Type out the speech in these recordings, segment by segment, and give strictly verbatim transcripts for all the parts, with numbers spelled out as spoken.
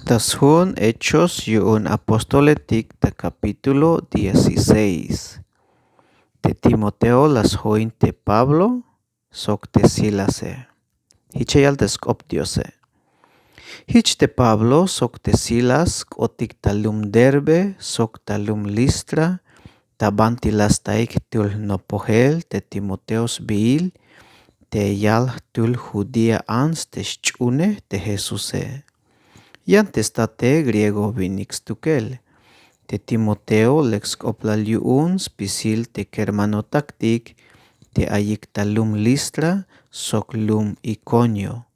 Ta sjun Hechos yu'un Apostoletik ta capítulo dieciséis. Te Timoteo la sjoin te Pablo sok te Silase. Jich ya yal te sk'op Diose. Jich te Pablo sok te Silas k'otik ta lum Derbe sok ta lum Listra, ta banti la staik jtul jnopojel te Timoteo sbiil, te yal jtul judía ants te xch'uunej te Jesuse. Yan te state griego winik stukel. Te Timoteo lek sk'oplal yu'un spisil te kermanotaktik te ayik ta lum Listra sok lum Iconio.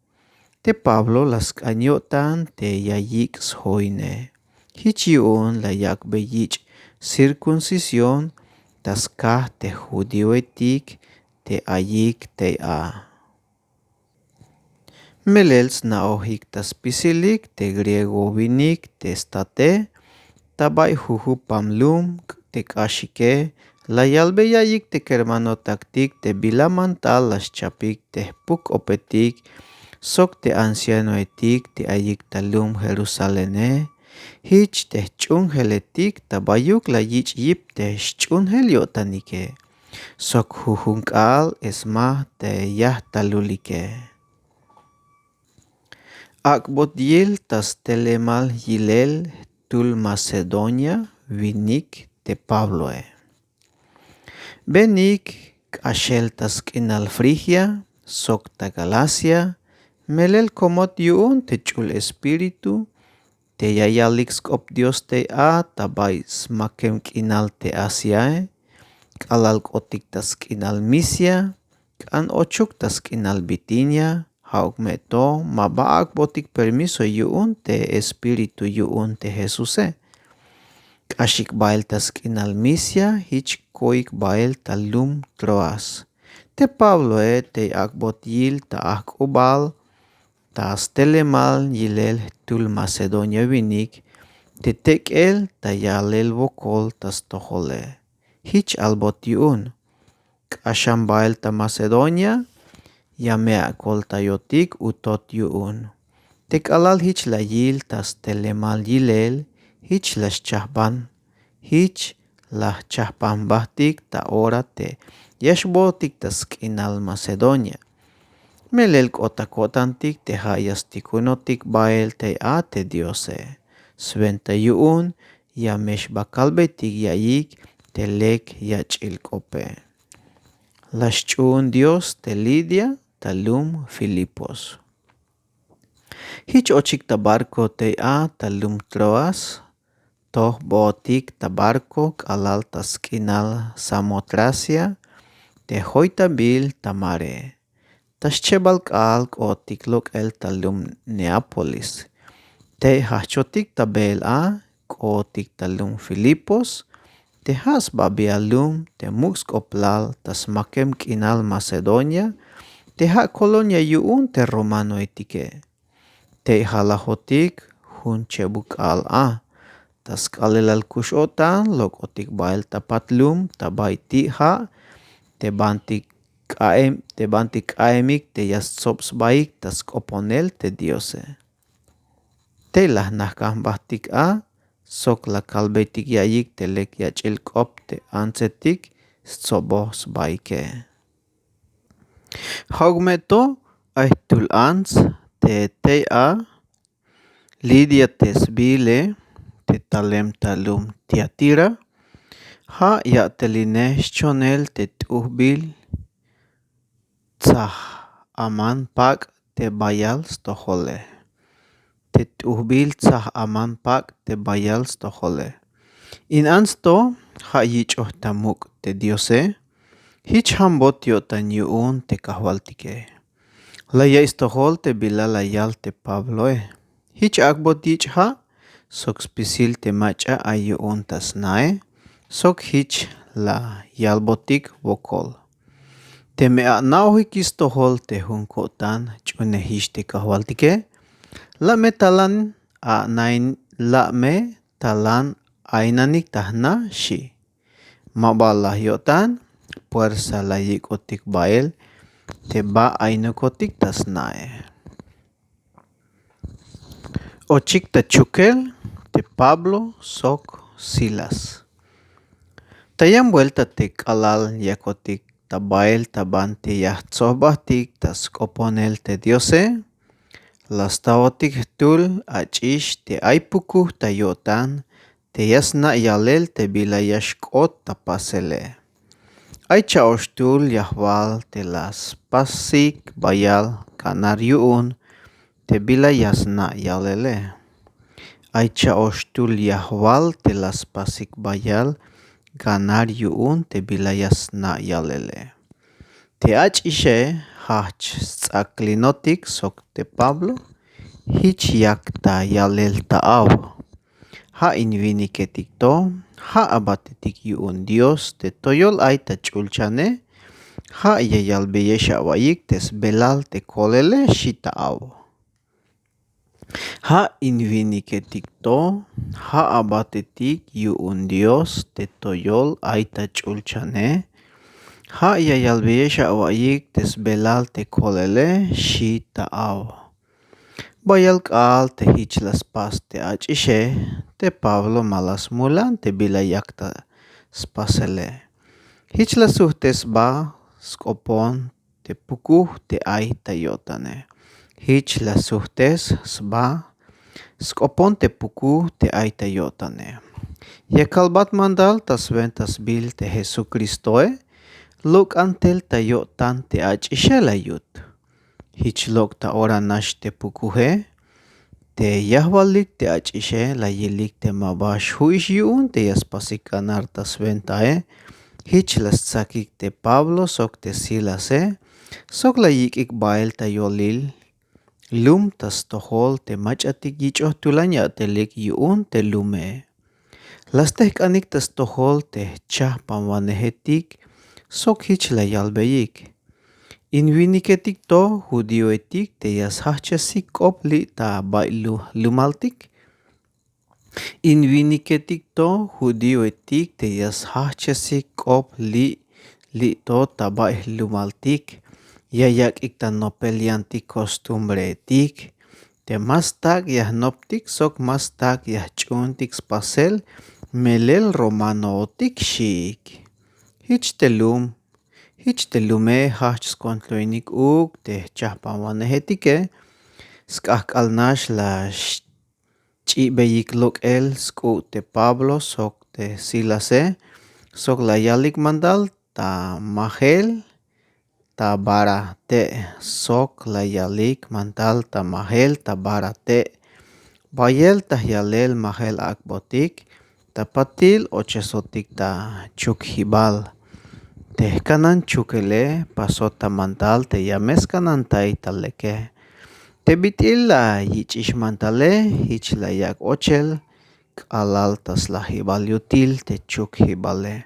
Te Pablo la sk'an yo'tan te ya yik' sjoine. Jich yu'un la yak'bey yich' circuncisión ta skaj te judíoetik te ayik tey a. Melel sna'ojik ta spisilik te griego winik te state, ta bay jujupam lum te k'axike, la yalbey ya'iyik te kermanotaktik te bila mantal la xchapik te jpuk-k'opetik sok te ancianoetik te ayik ta lum Jerusalene, jich te jch'uunjeletik ta bayuk la yich' yip te xch'uunjel yo'tanike sok jujun k'aal sma te yajtalulike. Ak'bot yil ta stelemal yilel jtul Macedonia winik te Pabloe. Benik k'axel ta sk'inal Frigia sok ta Galacia, melel komot yu'un te ch'ul espíritu te ya yalik sk'op Dios tey a ta bay smakem k'inal te Asiae, k'alal k'otik ta sk'inal Misia, k'an ochuk ta sk'inal Bitinia, ja'uk me to ma ba ak'botik permiso yu'un te espíritu yu'un te Jesuse. K'axik bael ta sk'inal Misia, jich koik bael ta lum Troas. Te Pabloe tey ak'bot yil ta ajk'ubal ta stelemal yilel jtul Macedonia winik, te tek'el ta yalel wokol ta stojole. Jich albot yu'un. K'axan bael ta Macedonia, ya me akoltayotik utot yu'un. Te k'alal jich la yil ta stelemal yilel, jich la xchajban. Jich la jchajban jbatik ta ora te ya xbootik ta sk'inal Macedonia. Melel k'ot ta ko'tantik te ja' ya stikunotik bael tey a te Diose. Swenta yu'un ya me xba kalbeytik ya'iyik te lek yach'il k'ope. La xch'uun Dios te Lidia ta lum Filipos. Jich ochik ta barco tey a ta lum Troas, toj bootik ta barco k'alal ta sk'inal Samotracia te joytabil ta mare. Ta schebal k'aal k'ootik lok'el ta lum Neápolis. Tey jajchotik ta beel a k'ootik ta lum Filipos, te ja' sbabial lum te muk' sk'oplal ta smakem k'inal Macedonia, te ja' colonia yu'un te romanoetike. Tey jalajotik jun chebuk k'aal a, ta sk'aalelal kux-o'tan lok'otik bael ta pat lum ta bay ti' ja', te banti k'a'em, te banti k'a'emik te ya stsob sbaik ta sk'oponel te Diose. Tey la jnajk'an jbatik a, sok la kalbeytik ya'iyik te lek yach'il k'op te antsetik stsoboj sbaike. Ja'uk me to ay jtul ants te tey a Lidia te sbiile, te talem ta lum Tiatira, ja' ya'telinej xchonel te t'ujbil tsaj aman pak' te bayal stojole. Te t'ujbil tsaj aman pak' te bayal stojole. In ants to ja' yich'oj ta muk' te Diose, jich jambot yo'tan yu'un te kajwaltike. La ya'iy stojol te bila la yal te Pabloe. Jich ak'bot yich' ja' sok spisil te mach'a ay yu'un ta snae, sok jich la yalbotik wokol. Teme ana'ojikix stojol te jun ko'tan jch'uunejix te kajwaltike, la' me talan anain, la' me talan ainanik ta jna, xi'. Ma ba laj yo'tan, puersa la yik'otik bael te ba ainokotik ta snae. Ochik ta chukel te Pablo sok Silas. Ta yan buelta te k'alal yakotik ta bael ta banti ya jtsobajtik ta sk'oponel te Diose, la staotik jtul ach'ix te ay pukuj ta yo'tan te ya sna' yalel te bila ya xk'ot ta pasele. Ay cha'oxtul ya jbal te la spasik bayal ganar yu'un te bila ya sna' yalele. Ay cha'oxtul ya jbal te la spasik bayal ganar yu'un te bila ya sna' yalele. Te ach'ixe jajch sts'aklinotik sok te Pablo, jich yak ta yalel ta aw. Ja' in winiketik to, ja' abatetik yu'un Dios te toyol ay ta ch'ulchane, ja' ya yalbeyex awa'yik te sbelal te kolele, xi' ta aw. Ja' in winiketik to, ja' abatetik yu'un Dios te toyol ay ta ch'ulchane, ja' ya yalbeyex awa'yik te sbelal te kolele, xi' ta aw. Bayal k'aal te jich la spas te ach'ixe, te Pablo ma la smulan te bila yak ta spasele. Jich la sujt'es sba sk'opon te pukuj te ay ta yo'tane. Jich la sujt'es sba sk'opon te pukuj te ay ta yo'tane. Ya kalbat mandal ta swenta sbiil te Jesucristoe, lok'an tel ta yo'tan te ach'ixe la yut. Jich lok' ta ora nax te pukuje, te yajwalik te ach'ixe la yilik te ma ba xju'ix yu'un te ya spasik ganar ta swentae. Jich la stsakik te Pablo sok te Silase, sok la yik'ik bael ta yolil lum ta stojol te mach'atik yich'oj tulan ya'telik yu'un te lume. La stejk'anik ta stojol te jchajpanwanejetik sok jich la yalbeyik: In winiketik to judioetik te ya sjajchesik k'op li' ta bay lu- lumaltik. In winiketik to judioetik te ya sjajchesik k'op li' li' to ta bay jlumaltik, ya yak'ik ta nopel yantik costumbreetik te ma stak' ya jnoptik sok ma stak' ya jch'uuntik spasel melel romanootik, xiik. Jich te lum, jich te lume jajch skontroinik uuk te jchajpanwanejetike. Sk'ajk'al nax la xch'ibeyik lok'el sk'u' te Pablo sok te Silase, sok la yalik mandal ta majel ta bara te', sok la yalik mandal ta majel ta bara te'. Bayel ta yalel majel ak'botik ta patil ochesotik ta chukjibal. Te jkanan chukele pasot ta mandal te ya me skanantay ta leke. Te bit'il la yich'ix mandale, jich la yak' ochel k'alal ta slajibal yutil te chukjibale,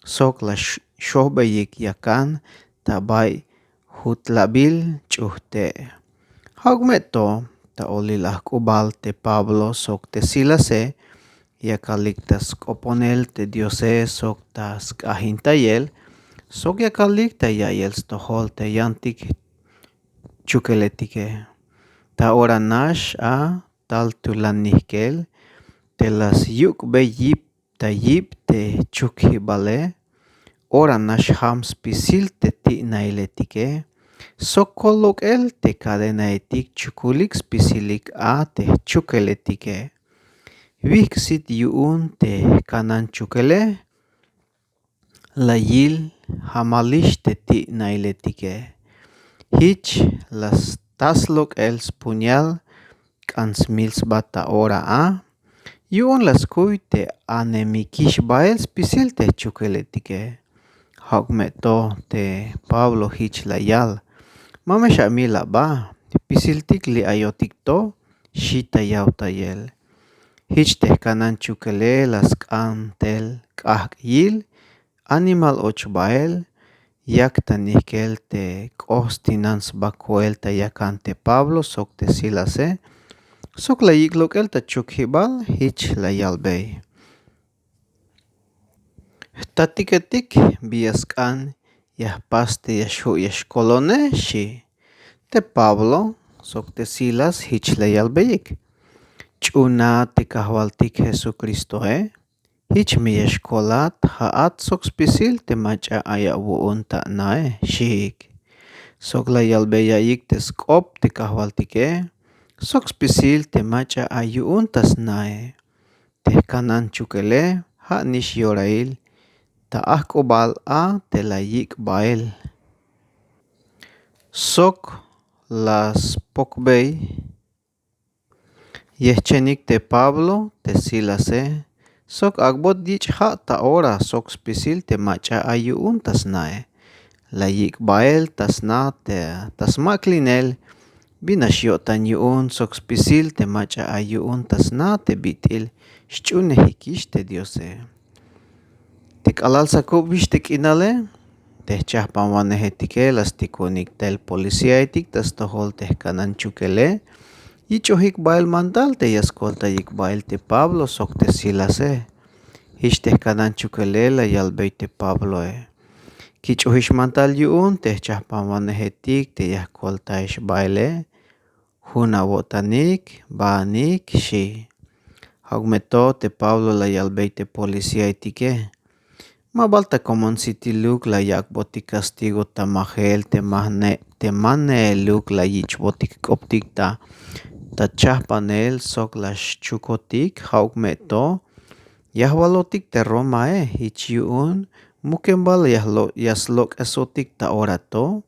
sok la x- xojbeyik yakan ta bay jutlabil ch'ujte'. Ja'uk me to ta olil ajk'ubal te Pablo sok te Silase, yakalik ta sk'oponel te Diose sok ta sk'ajintayel, sok yakalik ta ya'iyel stojol te yantik chukeletike. Ta ora nax a tal tulan nijk'el te la syuk'bey yip ta yip te chukjibale, ora nax jam spisil te ti'nailetike, sok kol lok'el te kadenaetik chukulik spisilik a te chukeletike. Wijk sit yu'un te jkanan chukele, la yil jamalix te ti'nailetike. Jich la stas lok'el spuñal k'an smil sba ta ora a, yu'un la skuy te anemikix bael spisil te chukeletike. Ja'uk me to te Pablo jich la yal: Ma me xamil aba, spisiltik li' ayotik to, xi' ta yawtayel. Jich te jkanan chukele la sk'an tel k'ajk' yil, animal och bael, yak ta nijk'el te k'ojstinan sba koel ta yakan te Pablo sok te Silase, sok la yik' lok'el ta chukjibal, jich la yalbey: Jtatiketik bi ya sk'an ya jpas te ya xju' ya xkolone, xi'. Te Pablo sok te Silas jich la yalbeyik: Ch'uuna te kajwaltik jesukristoe. Jich me ya xkolat ja'at sok spisil te mach'a ay awu'un ta nae, xiik. Sok la yalbey ya'iyik te sk'op te kajwaltike sok spisil te mach'a ay yu'un ta snae. Te jkanan chukele ja' nix yorail ta ajk'ubal a te la yik' bael. Sok la spokbey yejchenik te Pablo te Silase sok ak'bot yich' ja' ta ora sok spisil te mach'a ay yu'un ta snae. La yik' bael ta sna te ta smak'linel bin nax yo'tan yu'un sok spisil te mach'a ay yu'un ta sna te bit'il xch'uunejikix te Diose. Te k'alal sakubix te k'inale, te jchajpanwanejetike la stikunik tel policiaetik ta stojol te jkanan chukele yich'ojik bael mandal te ya skoltayik bael te Pablo sok te Silase. Jich te jkanan chukele la yalbey te Pabloe: Kich'ojix mandal yu'un te jchajpanwanejetik te ya jkoltaex baele. Jun awo'tanik, baanik, xi. Ja'uk me to te Pablo la yalbey te policiaetike: Ma bal ta komon sitiluk la yak'botik kastigo ta majel te mane te maneeluk la yich'botik k'optik ta ta chajpanel sok la xchukotik. Ja'uk me to ya jwalotik te Romae. Jich yu'un muken bal ya slok'esotik ta ora to.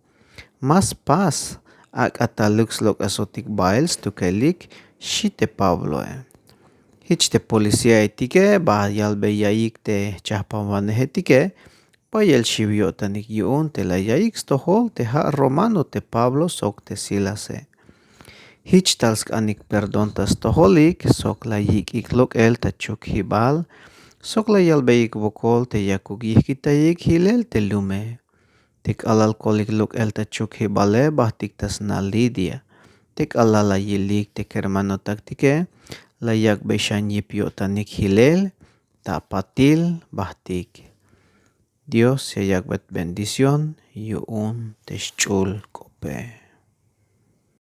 Ma spas ak'a taluk slok'esotik bael stukelik, xi te Pabloe. Jich te policiaetike ba yalbey ya'iyik te jchajpanwanejetike bayel xiw yo'tanik yu'un te la ya'iyik stojol te ja' romano te Pablo sok te Silase. Jich tal sk'anik perdón ta stojolik sok la yik'ik lok'el ta chukjibal sok la yalbeyik wokol te yakuk yijkitayik jilel te lume. Te k'alal kolik lok'el ta chukjibale bajtik ta sna Lidia. Te k'alal la yilik te kermanotaktike la yak'bey xan yip yo'tanik jilel ta patil bajtik. Dios ya yak'bey bendición yu'un te xch'ul k'ope.